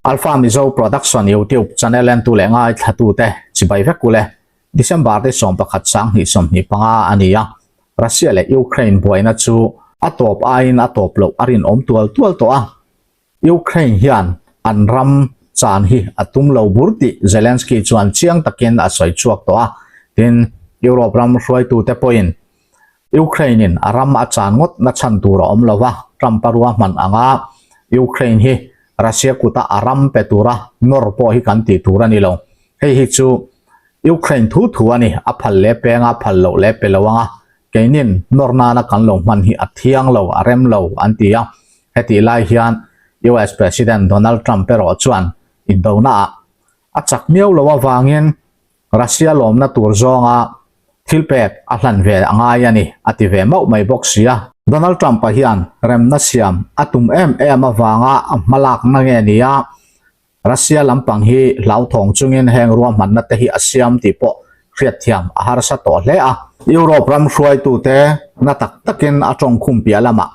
Alpha Mizo Production YouTube channel entu leh ngaithlatute chibai vek ule. December ni 11 2025 a ni a, Russia leh Ukraine buaina chu a tawp aiin a tawp loh a rinawm tual tual tawh a. Ukraine hian an ram chan hi a tum lo bur tih Zelensky chuan chiang takin a sawi chhuak tawh a. Tin, Europe ram hruaitute pawhin Ukraine-in a ram a chan ngawt na chhan tur a awm lo va, Trump-a ruahman anga Ukraine hi Russia kuta a ram pe tura nawr pawh hi kan tih tur a ni lo. Hei hi chu Ukraine thu thu a ni, a phal leh peng a, phal loh leh pe lo anga keinin nawr nana kan lo hman hi a thiang lo, a rem lo an ti a. Hetih lai hian US President Donald Trump erawh chuan indonaah a chak miau lo avangin Russia lawmna tur zawnga thil pek a hlan ve a ngai a ni, a ti ve mauh mai bawk si a. Donald Trump-a hian remna siam a tum em em avanga a hmalakna nge ni a, Russia lampang hi hlauthawng chungin heng ruahmanna te hi a siam tih pawh hriatthiam a harsa tawh hle a. Europe ram hruaitute na tak takin a tawngkhum piah lamah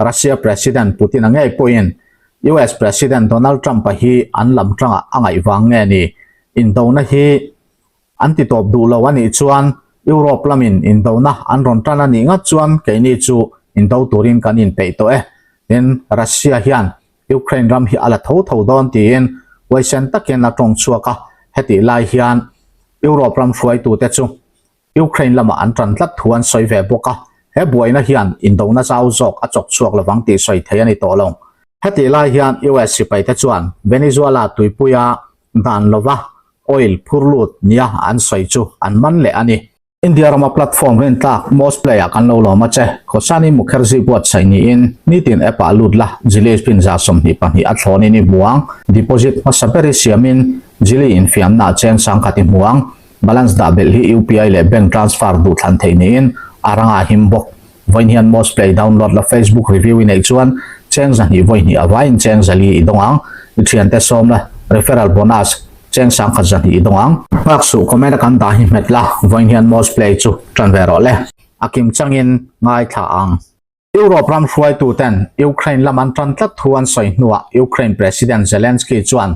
Russia President Putin-a ngei pawhin US President Donald Trump-a hi an lam tangah a ngaih vang nge ni? Indona hi an ti tawp duh lo a nih chuan Europe lamin indona an rawn tan a nih ngat chuan keini chu indo turin kan inpeih tawh e. Tin, Russia hian Ukraine ram hi a la tho tho dawn tiin huaisen takin a tawng chhuak a, hetih lai hian Europe ram hruaitute chu Ukraine lamah an tan tlat thu an sawi ve bawk a, he buaina hian indona zau zawk a chawk chhuak lovang tih sawi thei a ni tawh lo. Hetih lai hian US sipaite chuan Venezuela tuipuia dan lova oil phur lut nia an sawi chu an man leh a ni. India rama platform rintlak Mosplay ah kan lo lawm a che. Khawsani Mukherjee buatsaih niin nitin app ah lut la, Jili pin 22 a thlawnin i hmu ang. Deposit hmasa ber i siamin Jili infiamna ah cheng sangkhat i hmu ang. Balance dah belh hi UPI leh bank transfer duh thlan theih niin a ranga him bawk. Vawiin hian Mosplay download la Facebook review i neih chuan cheng 200 vawi hnih a vaiin cheng 4 i dawng ang. I thiante sawm la referral bonus cheng 1100 i dawng ang. Nghak suh comment a kan dah hi hmet la, vawiin hian Mosplay chu tan ve rawh le. A kim changin ngaithla ang. Europe ram hruaituten Ukraine lam an tan tlat thu an sawi hnuah Ukraine President Zelensky chuan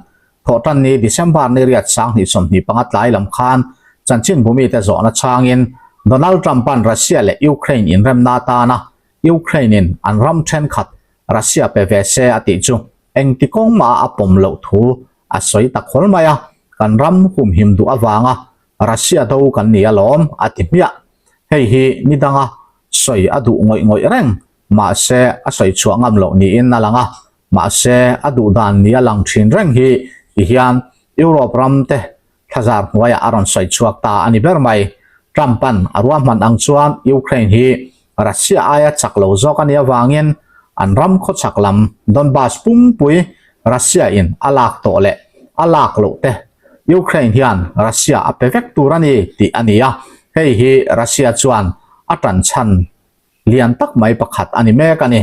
Thawhtanni December ni riat 2025 tlai lam khan chanchinbumite zawhna changin Donald Trump-a'n Russia leh Ukraine inremna atana Ukraine-in an ram thenkhat Russia pe ve se a tih chu engti kawng mah a pawm loh thu a sawi ta khawl mai a, kan ram humhim duh avanga Russia do kan ni alawm a ti hmiah. Hei hi ni danga sawi a duh ngawih ngawih reng, mahse a sawi chhuah ngam loh niin a lang a, mahse a duh dan ni a lang thin reng hi ti hian Europe ram te thlazar hnuaiah a rawn sawi chhuak ta a ni ber mai. Trump-a'n a ruahman ang chuan Ukraine hi Russia aia chak lo zawk a nih avangin an ram khawchhak lam Donbas pumpui Russia-in a lak tawh leh a lak loh te Ukraine hian Russia a pe vek tur a ni tih a ni a, hei hi Russia chuan a tan chhan lian tak mai pakhat a ni mek a ni.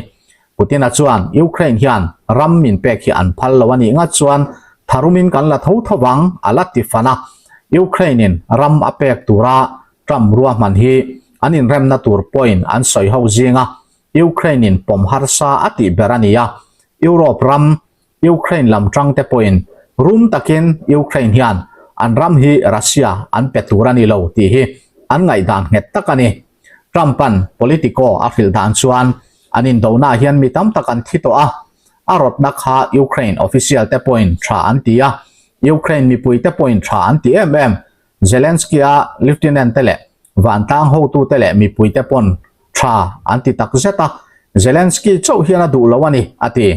Putin-a chuan Ukraine hian ram min pek hi an phal lo a nih ngat chuan tharumin kan la tho tho vang a la ti fan a, Ukraine-in ram a pek tura Trump ruahman hi an inremna tur point an sawi ho zinga Ukraine-in pawm harsa a tih ber a ni a, Europe ram Ukraine lam tang te pawhin rum takin Ukraine hian an ram hi Russia an pe tur a ni lo tih hi an ngaihdan nghet tak a ni. Trump-a'n Politico a hrilh dan chuan an indonaah hian mi tam tak an thi tawh a, a rawtna kha Ukraine official te pawhin tha an ti a, Ukraine mipui te pawhin tha an ti em em. Zelensky-a lieutenant te leh vantlang hotute leh mipui te pawn tha an ti tak zet a, Zelensky chauh hian a duh lo a ni, a ti.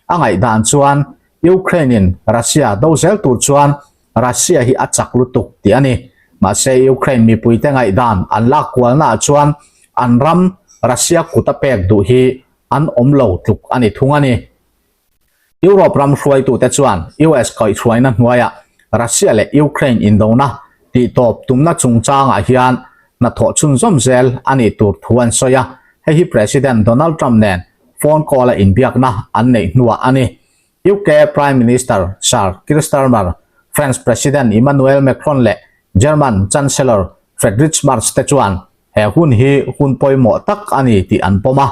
A ngaihdan chuan Ukraine-in Russia do zel tur chuan Russia hi a chak lutuk tih a ni. Mahse Ukraine mipuite ngaihdan an lak kualnaah chuan an ram Russia kut a pek duh hi an awm lo tluk a ni thung a ni. Europe ram hruaitute chuan US kaihhruaina hnuaiah Russia leh Ukraine indona tihtawp tumna chungchangah hian hnathawh chhunzawm zel a nih tur thu an sawi a, hei hi President Donald Trump nen phone call a inbiakna an neih hnuah a ni. UK Prime Minister Sir Keir Starmer, France President Emmanuel Macron leh German Chancellor Friedrich Merz te chuan he hun hi hun pawimawh tak a ni tih an pawm a,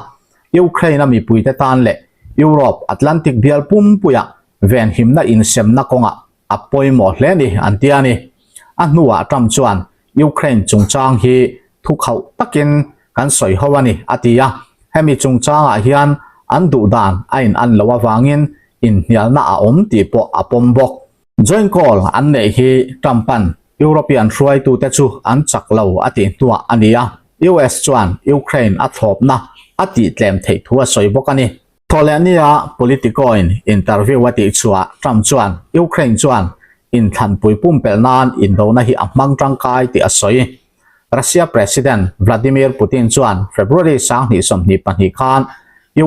Ukraine-a mipuite tan leh Europe Atlantic bial pumpuiah. venhimna insemna kawngah a pawimawh hle ni an ti a ni. A hnuah Trump chuan Ukraine chungchang hi thu khauh takin kan sawi ho a ni a ti a, hemi chungchangah hian an duh dan a in an loh avangin inhnialna a awm tih pawh a pawm bawk. Joint call an neih hi Trump-a'n European hruaitute chu an chak lo a tih hnuah a ni a, US chuan Ukraine a thlawpna a tihtlem theih thu a sawi bawk a ni. Thawhlehnia Politico-in interview a tihchhuah Trump chuan Ukraine chuan inthlanpui pumpelh nan indona hi a hmang tangkai tih a sawi. Russia President Vladimir Putin chuan February 2022 khan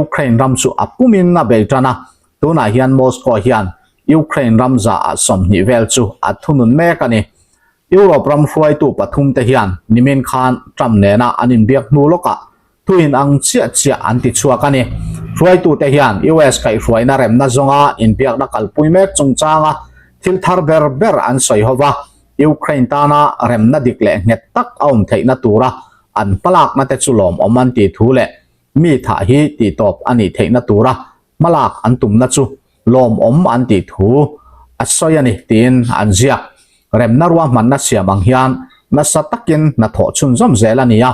Ukraine ram chu a pumin a bei tan a, tunah hian Moscow hian Ukraine ram zaah 20 vel chu a thunun mek a ni. Europe ram hruaitu pathumte hian nimin khan Trump nena an inbiak hnu lawkah Thuin ang chiah chiah an ti chhuak a ni. Hruaitute hian US kaihhruaina remna zawnga inbiakna kalpui mek chungchanga thil thar ber ber an sawi ho va, Ukraine tana remna dik leh nghet tak a awm theihna tura an hmalakna te chu lawmawm an tih thu leh mi thah hi tihtawp a nih theihna tura hmalak an tumna chu lawmawm an tih thu a sawi a ni tiin an ziak. Remna ruahmanna siam ang hian nasa takin hnathawh chhunzawm zel a ni a,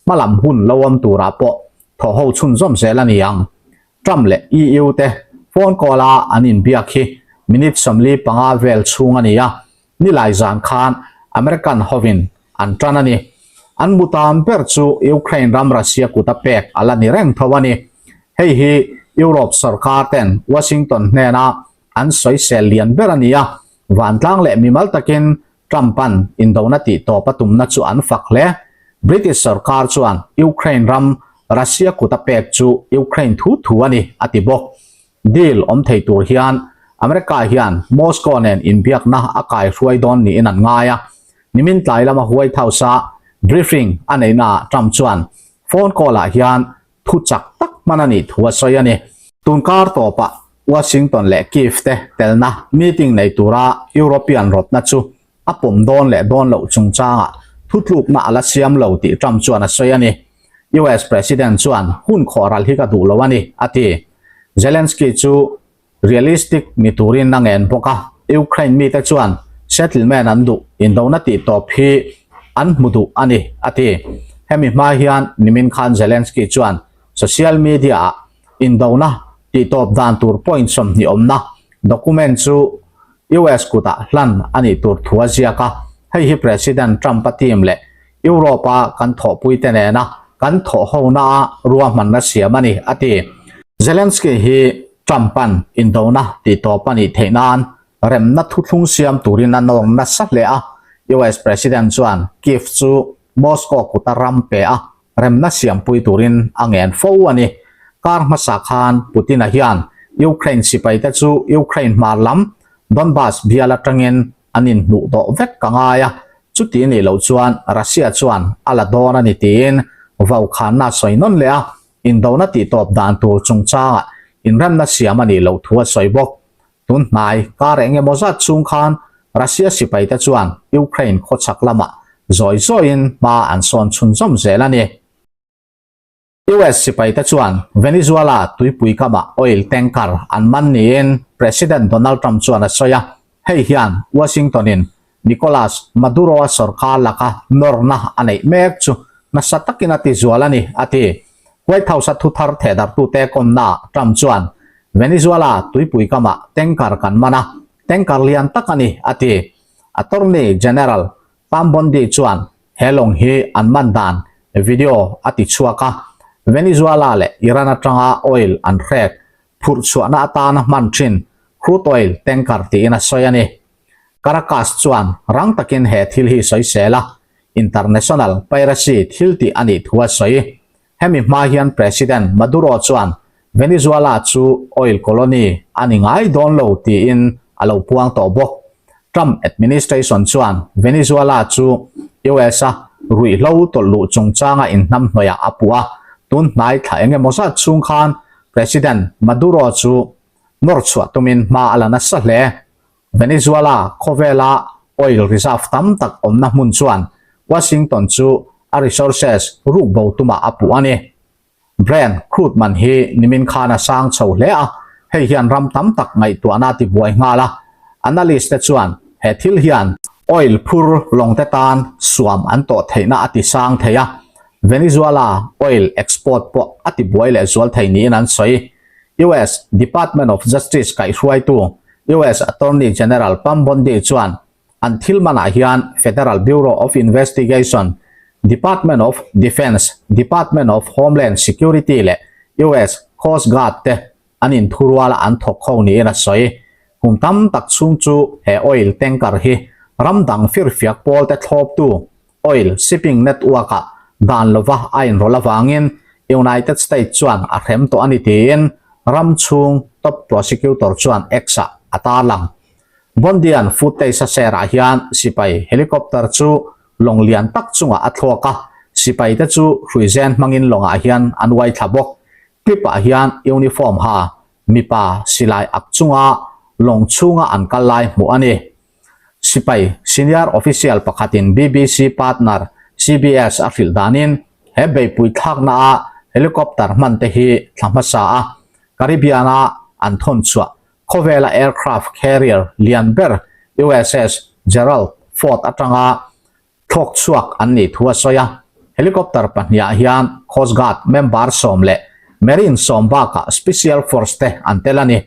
Hmalam hun lo awm turah pawh thawhho chhunzawm zel a ni ang. Trump leh EU te phone call a an inbiak hi minute 45 vel chhung a ni a, nilai zan khan American hovin an tan a ni. An mutan ber chu Ukraine ram Russia kut a pek a la ni reng tho a ni. Hei hi Europe sorkar ten Washington hnena an sawisel lian ber a ni a, vantlang leh mimal takin Trump-a'n indona tihtawp a tumna chu an fak hle. British sorkar chuan Ukraine ram Russia kut a pek chu Ukraine thu thu a ni, a ti bawk. Deal awm thei tur hian America hian Moscow nen inbiakna a kaihruai dawn niin an ngai a. Nimin tlai lama White House-a briefing a neihnaah Trump chuan phone call-ah hian thu chak tak hman a nih thu a sawi a ni. Tun kar tawpah Washington leh Kyiv te telna meeting nei tura European rawtna chu a pawm dawn leh dawn loh chungchangah thutlukna a la siam lo tih Trump chuan a sawi a ni. US President chuan hun khawhral hi ka duh lo a ni, a ti. Zelensky chu realistic ni turin a ngen bawk a, Ukraine mite chuan settlement an duh, indona tihtawp hi an hmu duh a ni, a ti. Hemi hma hian nimin khan Zelensky chuan social media-ah indona tihtawp dan tur point 20 awmna document chu US kutah hlan a nih tur thu a ziak a, hei hi President Trump-a team leh Europe-a kan thawhpuite nena kan thawhhona-a ruahmanna siam a ni, a ti. Zelensky hi Trump-a'n indona tihtawp a nih theih nan remna thuthlung siam turin a nawr nasa hle a. US President chuan Kyiv chu Moscow kuta ram pe a, remna siampui turin a ngen fo a ni. Kar hmasa khan Putin-a hian Ukraine sipaite chu Ukraine hmar lam Donbas bial atangin an inhnuh tawh vek ka ngai a, chuti nih loh chuan Russia chuan a la dawn a ni tiin vaukhanna a sawi nawn leh a, indona tihtawp dan tur chungchangah inremna siam a nih loh thu a sawi bawk. Tun hnai kar eng emaw zat chhung khan Russia sipaite chuan Ukraine khawchhak lamah zawi zawiin hma an sawn chhunzawm zel a ni. US sipaite chuan Venezuela tuipui kamah oil tanker an man niin President Donald Trump chuan a sawi a, hei hian Washington-in Nicolas Maduro-a sorkar laka nawrna a neih mek chu nasa takin a tizual a ni, a ti. White House-a thuthar thehdarhtute kawmnaah Trump chuan, Venezuela tuipui kamah tanker kan man a, tanker lian tak a ni, a ti. Attorney General Pam Bondi chuan he lawng hi an man dan video a ti chhuak a, Venezuela leh Iran atanga oil an hrek phurh chhuahna atana hman thin crude oil tanker tiin a sawi a ni. Caracas chuan rang takin he thil hi sawisel a, international piracy thil tih a nih thu a sawi. Hemi hma hian President Maduro chuan Venezuela chu oil colony a ni ngai dawn lo tiin a lo puang tawh bawk. Trump administration chuan Venezuela chu US-a ruihhlo tawlh luh chungchanga inhnamhnawihah a puh a, tun hnai thla eng emaw zat chhung khan President Maduro chu nawr chhuah tumin hma a la nasa hle. Venezuela khawvela oil reserve tam tak awmna hmun chuan Washington chu a resources rukbo tumah a puh a ni. Brent crude man hi nimin khan a sang chho hle a. Hei hian ram tam tak ngaihtuahna a tibuai nghal a. Analyst te chuan he thil hian oil phur lawng te tan suam an tawh theihna a tisang thei a, Venezuela oil export pawh a tibuai leh zual thei niin an sawi. US Department of Justice kaihhruaitu US Attorney General Pam Bondi chuan An thil manah hian Federal Bureau of Investigation, Department of Defence, Department of Homeland Security leh US Coast Guard te an inthurual a an thawk ho niin a sawi. Kum tam tak chhung chu he oil tanker hi ram dang firfiak pawl te thlawptu oil shipping network ah dan lova a inrawlh avangin United States chuan a hrem tawh a ni tiin ram chhung top prosecutor chuan X-ah a tarlang. Bondian footage a share ah hian sipai helicopter chu lawng lian tak chungah a thlawk a, sipai te chu hruizen hmangin lawngah hian an uai thla bawk. Clip ah hian uniform ha mipa silai ak chunga lawng chhunga an kal lai hmuh a ni. Sipai senior official pakhatin BBC partner CBS a hrilh danin he beihpui thlakna a helicopter hman te hi thla hmasa a Caribbean a an thawn chhuah Khawvela aircraft carrier lian ber USS Gerald Ford atanga thlawk chhuak an nih thu a sawi a. Helicopter pahniha hian Coast Guard member sawm leh Marine sawm bakah Special Force te an tel a ni.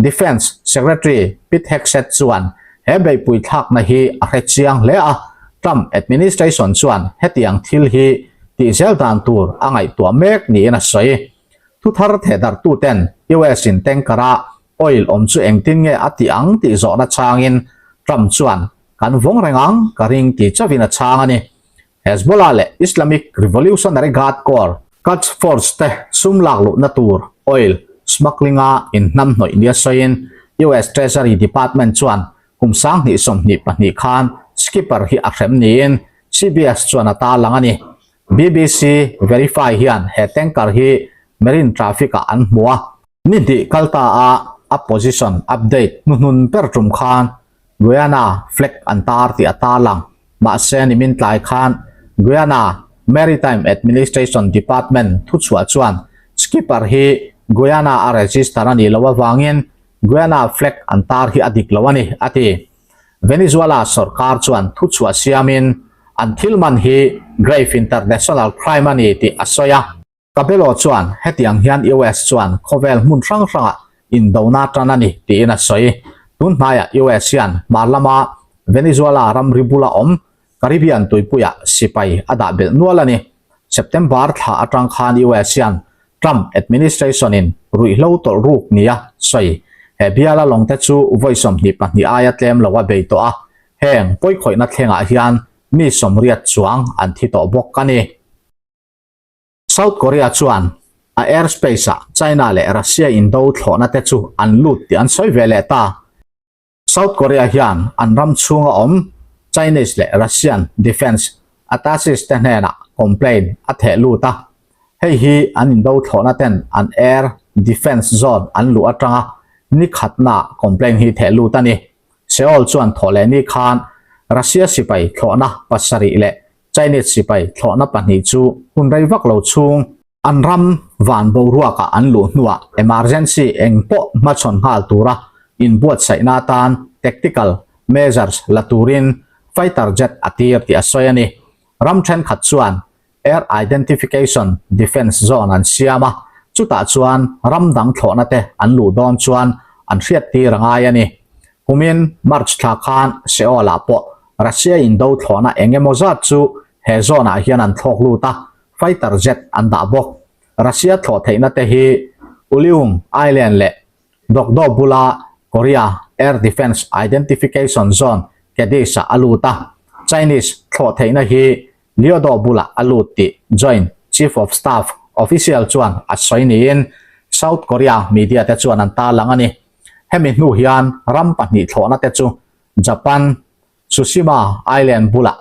Defence Secretary Pete Hegseth chuan he beihpui thlakna hi a hre chiang hle a, Trump administration chuan hetiang thil hi tih zel dan tur a ngaihtuah mek niin a sawi. Thuthar thehdarhtuten US in tanker a oil awm chu engtin nge a tih ang tih zawhna chhangin Trump chuan kan vawng reng ang ka ring ti chauhin a chhang a ni. Hezbollah leh Islamic Revolutionary Guard Corps, Quds Force te sum lak luhna tur oil smuggling a inhnamhnawih nia sawiin US Treasury Department chuan kum 2022 khan Skipper hi a hrem niin CBS chuan a tarlang a ni. BBC Verify hian he tanker hi marine traffic ah an hmu a. Ni hnih kal ta a a position update hnuhnun ber tum khan Guyana flag an tar tih a tarlang. Mahse nimin tlai khan Guyana Maritime Administration Department thuchhuah chuan skipper hi Guyana a register a nih loh avangin Guyana flag an tar hi a dik lo a ni, a ti. Venezuela sorkar chuan thuchhuah siamin an thil man hi grave international crime a ni tih a sawi a. Cabello chuan hetiang hian US chuan khawvel hmun hrang hrangah indona tan a ni tiin a sawi. Tun hnaiah US hian hmar lama Venezuela ramri bula awm Caribbean tuipuiah sipai a dah belh nual a ni. September thla atang khan US hian Trump administration in ruihhlo tawlh ruk nia sawi. He biala lawng te chu vawi 22 aia tlem lo a bei tawh a, heng pawikhawihna thlengah hian mi 80 chuang an thi tawh bawk a ni. South Korea chuan a airspace ah China leh Russia indo thlawhna te chu an lut tih an sawi ve leh ta. South Korea hian an ram chhunga awm Chinese leh Russian defence attaches te hnenah complaint a theh lut a, hei hi an indo thlawhna ten an air defence zone an luh atanga ni khatnaah complaint hi theh lut a ni. Seoul chuan thawh leh ni khan Russia sipai thlawhna pasarih leh Chinese sipai thlawhna pahnih chu hun rei vak lo chhung An ram van boruakah an luh hnuah emergency eng pawh hmachhawn nghal tura inbuatsaihna atan tactical measures la turin fighter jet a tir tih a sawi a ni. Ram thenkhat chuan air identification defence zone an siam a, chutah chuan ram dang thlawhna te an luh dawn chuan an hriattir a ngai a ni. Kumin March thla khan Seoul-ah pawh Russia indo thlawhna eng emaw zat chu he zone-ah hian an thlawk lut a, fighter jet an dah bawk. Russia thlawh theihna te hi Ulleung Island leh Dokdo bula Korea Air Defense Identification Zone KADIS-ah a lut a, Chinese thlawh theihna hi Leodo bulah a lut tih Joint Chief of Staff official chuan a sawi niin South Korea media te chuan an tarlang a ni. Hemi hnu hian ram pahnih thlawhna te chu Japan, Tsushima Island bulah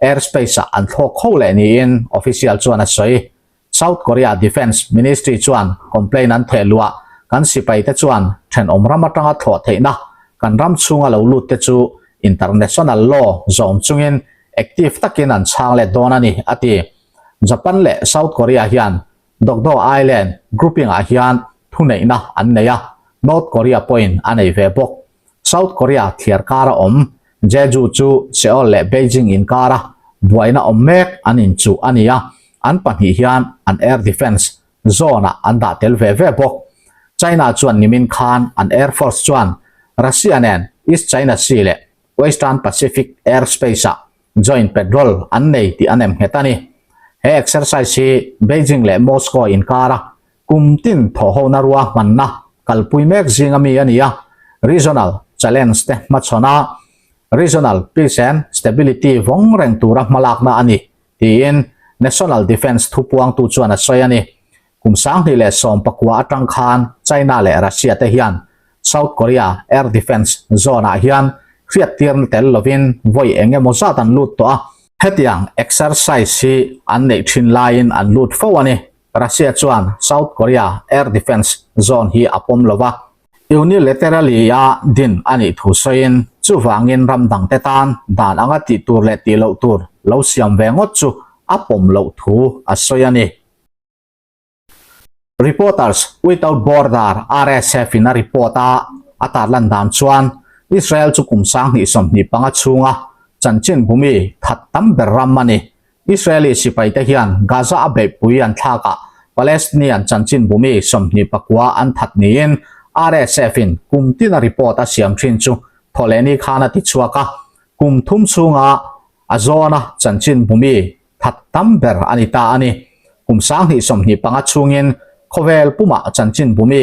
airspace-ah an thlawk kho leh niin official chuan a sawi. South Korea Defence Ministry chuan complaint an theh luah kan sipaite chuan thenawm ram atanga thlawh theihna kan ram chhunga lo lut te chu international law zawm chungin active takin an chhang let dawn a ni, a ti. Japan leh South Korea hian Dokdo Island grouping-ah hian thuneihna an nei a. North Korea pawhin a nei ve bawk. South Korea thliar kara awm Jeju chu Seoul leh Beijing inkara buaina awm mek an inchuh a ni a, an pahnih hian an air defence zone-ah an dah tel ve ve bawk. China chuan nimin khan an air force chuan Russia nen East China Sea leh Western Pacific airspace-ah joint patrol an nei tih an emnghet a ni. He exercise hi Beijing leh Moscow inkara kum tin thawhhona ruahmanna kalpui mek zinga mi a ni a, regional challenge te hmachhawn a, regional peace and stability vawng reng tura hmalakna a ni, tiin National Defence thupuangtu chuan a sawi a ni. Kum 2019 atang khan China leh Russia te hian South Korea air defence zone-ah hian hriattirna tel lovin vawi eng emaw zat an lut tawh a, hetiang exercise hi an neih thin laiin an lut fo a ni. Russia chuan South Korea air defence zone hi a pawm lo va, unilaterally-a din a nih thu sawiin chuvangin ram dangte tan dan anga tih tur leh tih loh tur lo siam ve ngawt chu a pawm loh thu a sawi a ni. Reporters Without Border, RSF, in a report a, a tarlan dan chuan Israel chu kum 2025 chhunga chanchin bumi that tam ber ram a ni. Israeli sipaite hian Gaza a beihpui an thlakah Palestinian chanchin bumi 29 an that niin RSF in kum tina report a siam thin chu thawhlehni khan a ti chhuak a, kum thum chhunga a zawna chanchin bumi that tam ber a ni ta a ni. Kum 2025 chhungin khawvel pumah chanchin bumi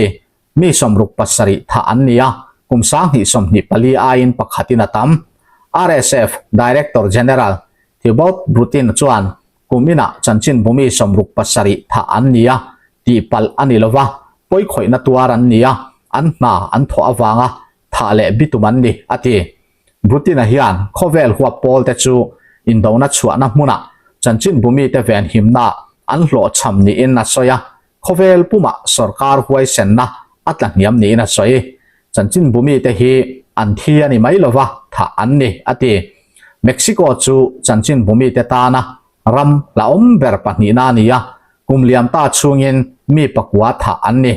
mi 67 thah an ni a, kum 2024 aiin pakhatin a tam. RSF Director General Thibaut Bruttin chuan kum inah chanchin bumi 67 thah an ni a, tihpalh a ni lova, pawikhawihna tuar an ni a, an hna an thawh avanga thah leh bitum an ni, a ti. Bruttin-a hian khawvel huap pawl te chu indona chhuahna hmunah chanchin bumi te venhimna an hlawhchham niin a sawi a, khawvel pumah sorkar huaisenna a tla hniam niin a sawi. Chanchin bumi te hi an thi a ni mai lova thah an ni, a ti. Mexico chu chanchin bumi te tana ram hlauhawm ber pahnihna a ni a, kum liam ta chhungin mi pakua thah an ni.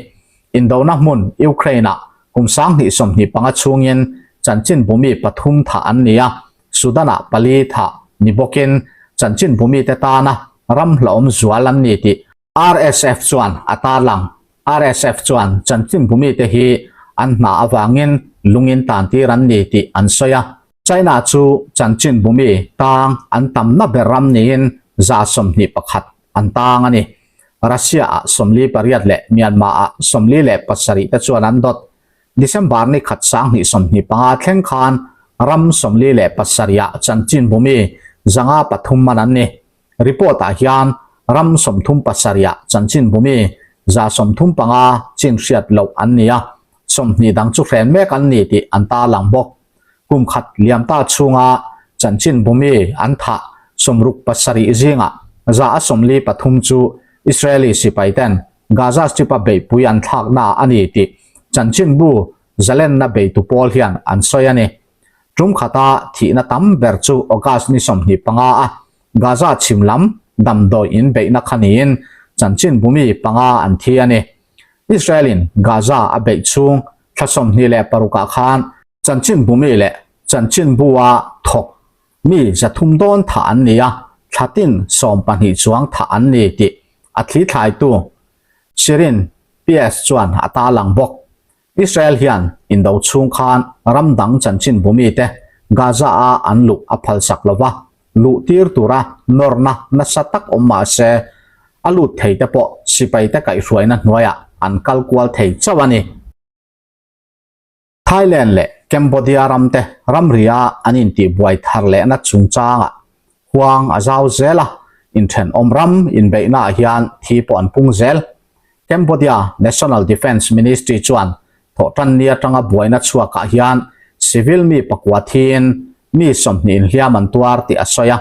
Indona hmun Ukraine-ah kum 2025 chhungin chanchin bumi pathum thah an ni a, Sudan-ah pali thah ni bawkin chanchin bumi te tana ram hlauhawm zual an ni tih RSF chuan a tarlang. RSF chuan chanchin bumite hi an hna avangin lungin tantir an ni tih an sawi a. China chu chanchin bumi tang an tamna ber ram niin 21% an tang a ni. Russia-ah 48 leh Myanmar-ah 47 te chuan an dawt. December ni khat 2025 thleng khan ram 47-ah chanchin bumi 503 man an ni. Report-ah hian ram 37-ah chanchin bumi 35% chin hriat loh an ni a, 20 dang chu hren mek an ni tih an tarlang bawk. Kum khat liam ta chhunga chanchin bumi an thah 67 zingah 43% chu Israeli sipaiten Gaza Strip-a beihpui an thlakna a ni tih chanchinbu zalenna beitu pawl hian an sawi a ni. Tum khata thihna tam ber chu August ni 25 a Gaza chhim lam damdawi in beihna kha niin chanchin bumi panga an thi a ni. Israel-in Gaza a beih chhung thla 26 ah khan chanchin bumi leh chanchin bu-a thawk mi 300 dawn thah an ni a, thla tin 12 chuang thah an ni tih a thli thlaitu Shirin PS chuan a tarlang bawk. Israel hian indo chhung khan ram dang chanchin bumite Gaza-a an luh a phalsak lo va, luh tir tura nawrna nasa tak awm mah se, a lut thei te pawh sipaite kaihhruaina hnuaiah an kal kual thei chauh a ni. Thailand leh Cambodia ramte ramria an intihbuai thar lehna chungchangah huang a zau zel a, inthenawm ram inbeihnaah hian thi pawh an pung zel. Cambodia National Defence Ministry chuan thawhtanni atanga buaina chhuakah hian civil mi pakua thiin mi 20 inhliam an tuar tih a sawi a.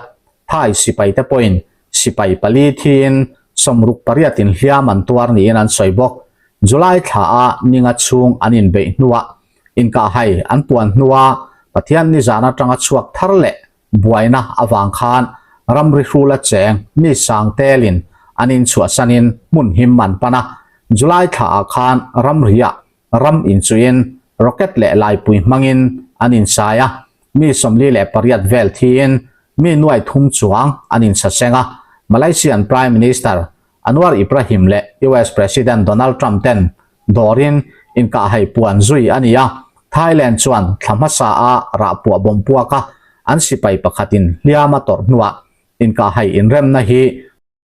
Thai sipaite pawhin sipai pali thiin 68 inhliam an tuar niin an sawi bawk. July thla-a ninga chhung an inbeih hnuah inkahhai an puan hnua Pathian nizan atanga chhuak thar leh buaina avang khan ramri hrula cheng mi sang telin an inchhuahsanin hmun him an pan a. July thla-ah khan ramriah ram inchuiin rocket leh laipui hmangin an insai a, mi 48 vel thiin mi nuai thum chuang an insaseng a, Malaysian Prime Minister Anwar Ibrahim leh US President Donald Trump ten dawrin inkahhai puan zui a ni a, Thailand chuan thla hmasa a rahpuah bawm puak a, an sipai pakhatin hliam a tawrh hnuah inkahhai inremna hi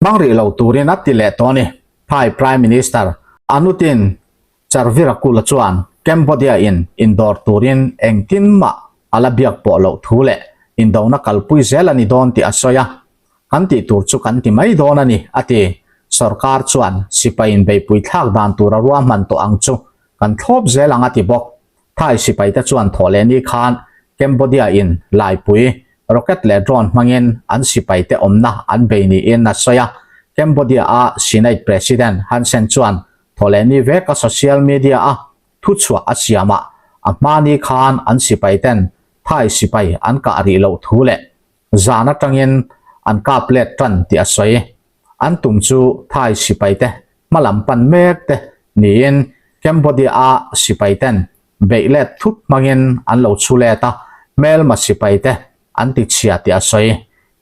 hmang rih lo turin a ti leh tawh a ni. Thai Prime Minister Anutin Charvirakul chuan Cambodia in indawr turin engtin mah a la biak pawh loh thu leh indona kalpui zel a ni dawn tih a sawi a. Kan tih tur chu kan ti mai dawn a ni, a ti. Sorkar chuan sipai inbeihpui thlak dan tur a ruahman tawh ang chu kan thlawp zel ang a ti bawk. Thai sipaite chuan thawh leh ni khan Cambodia in laipui, rocket leh drone hmangin an sipaite awmna an bei niin a sawi a. Cambodia a Senate President Hun Sen chuan thawh leh ni veka social media a thuchhuah a siamah a hma ni khan an sipaiten Thai sipai an kah rih loh thu leh zan atangin an kap let tan tih a sawi. An tum chu Thai sipaite hma lam pan mek te niin Cambodia-a sipaiten beih let thut hmangin an lo chhu let a, hmelma sipaite an ti chhia tih a sawi.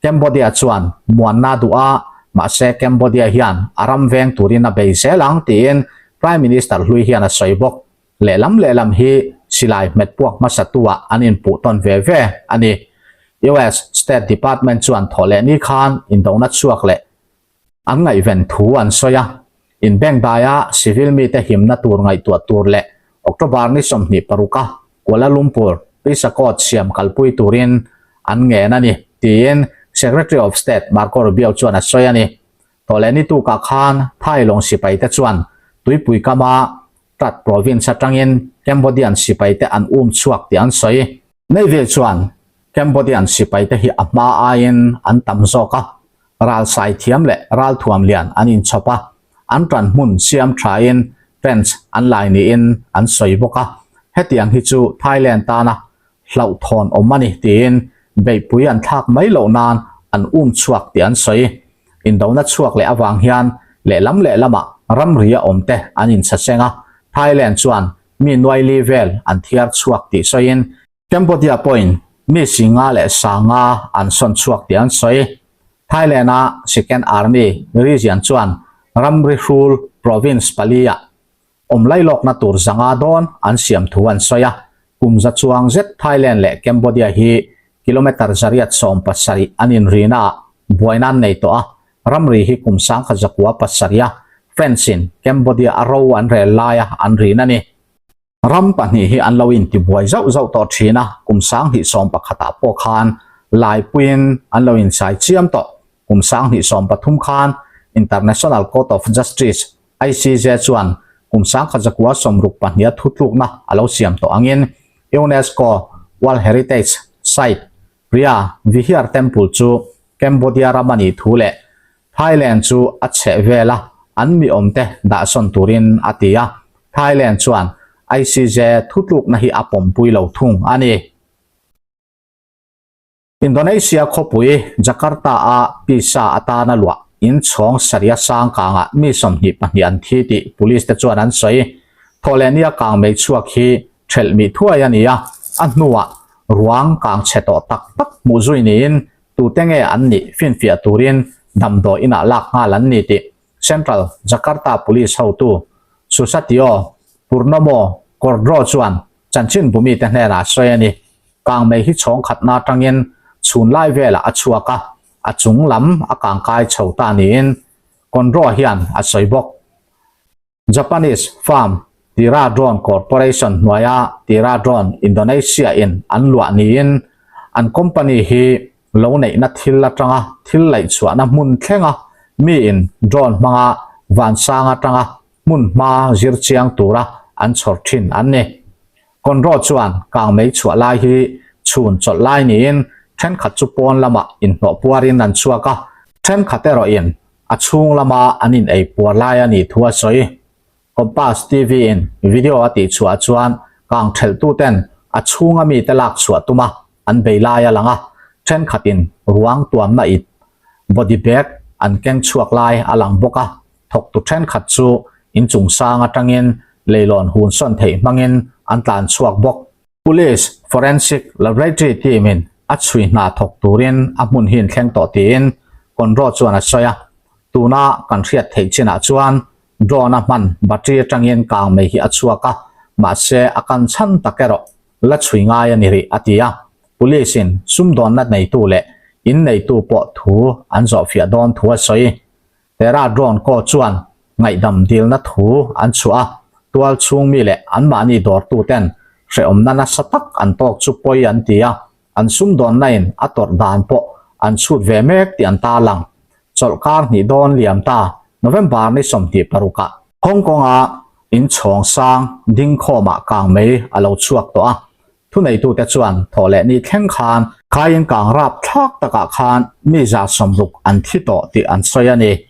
Cambodia chuan muanna duh a, mahse Cambodia hian a ram veng turin a bei zel ang tiin Prime Minister hlui hian a sawi bawk. Lehlam lehlam hi silai hmet puak hmasa tu ah an inpuh tawn ve ve a ni. US State Department chuan thawh leh ni khan indona chhuak leh an ngaihven thu an sawi a. Inbengdaia civil mite himna tur ngaihtuah tur leh October ni 26 a Kuala Lumpur Peace Accord siam kalpui turin an ngen a ni, tiin Secretary of State Marco Rubio chuan a sawi a ni. Thawhleh ni tukah khan Thai lawng sipaite chuan tuipui kama Trat province atangin Cambodian sipaite an um chhuak tih an sawi. Navy chuan Cambodian sipaite hi a hma aiin an tam zawk a, ral sai thiam leh ral thuam lian an inchhawp a, an tan hmun siam thain trench an lai niin an sawi bawk a, hetiang hi chu Thailand tana hlauhthawn awm a ni tiin beihpui an thlak mai loh nan an um chhuak tih an sawi. Indona chhuak leh avang hian lehlam lehlamah ramri a awmte an inchhaseng a, Thailand chuan mi nuai li vel an thiar chhuak tih sawiin Cambodia pawhin mi singa leh sanga an sawn chhuak tih an sawi. Thailand-a Second Army Region chuan ramri hrul province pali-ah awm lailawkna tur zanga dawn an siam thu an sawi a. Kum za chuang zet Thailand leh Cambodia hi kilometre 170 an inrina-ah buaina an nei tawh a, ramri hi kum 1907-a French-in Cambodia a ro an rel laia an rin a ni. Ram pahnih hi an lo intibuai zauh zauh tawh thin a, kum 2011 ah pawh khan Laipuiin an lo insai chiam tawh. Kum 2013 khan International Court of Justice, ICJ, chuan kum 1962 a thutlukna a lo siam tawh angin UNESCO World Heritage Site Preah Vihear Temple chu Cambodia ram a nih thu leh Thailand chu a chheh vel a, an mi awmte dahsawn turin a ti a, Thailand chuan ICJ thutlukna hi a pawmpui lo thung a ni. Indonesia khawpui Jakarta-a pisa atana luah inchhawng saria sang kangah mi 22 an thi tih police te chuan an sawi. Thawhlehnia kang mei chhuak hi thelh mih thuai a ni a, a hnuah ruang kang chhe tawh tak tak hmuh zui niin Tute nge an nih finfiah turin damdawi inah lak nghal an ni tih Central Jakarta Police hotu Susatyo Purnomo Kordro chuan chanchin bumite hnenah a sawi a ni. Kangmei hi chhawng khatna atangin chhun lai velah a chhuak a, a chung lam a kangkai chho ta niin Kondro hian a sawi bawk. Japanese firm Tira Drone Corporation hnuaia Tira Drone Indonesia in an luah niin an company hi lo neihna thil atanga thil laih chhuahna hmun thlenga miin drone hmanga vansang atanga hmun hma zir chiang tura an chhawr thin an ni. Conroe chuan kangmei chhuah lai hi chhun chawlh lai niin thenkhat chu pawn lamah inhnawh puarin an chhuak a, thenkhat erawhin a chhung lama an in ei puar lai a nih thu a sawi. Kompas TV in video a tih chhuah chuan kang thelh tu ten a chhunga mite lak chhuah tuma an bei lai a lang a, thenkhatin ruang tuamna ip, body bag, an keng chhuak lai a lang bawk a, thawktu thenkhat chu inchung sang atangin. leilawn hun sawn theih hmangin an tlan chhuak bawk. Police Forensic Laboratory team in a chhui hna thawk turin a hmun hi an thleng tawh tiin Conroe chuan a sawi a. Tuna kan hriat theih chinah chuan drone a hman battery atangin kang mai hi a chhuak a, mahse a kan chhan tak erawh la chhui ngai a ni rih a ti a. Police in sumdawnna neitu leh in neitu pawh thu an zawhfiah dawn thu a sawi. Terra drone kaw chuan ngaihdam dilna thu an chhuah a, tual chhung mi leh anmahni dawrtuten hrehawmna nasa tak an tawk chu pawi an ti a, an sumdawnna in a tawrh dan pawh an chhut ve mek tih an tarlang. Chawlhkar hnih dawn liam ta November ni 26 ah Hong Kong-a inchhawng sang dingkhawmah kang mei a lo chhuak tawh a, Thuneitute chuan thawh leh ni thleng khan khaiin kang rap thlak takah khan mi 160 an thi tawh tih an sawi a ni.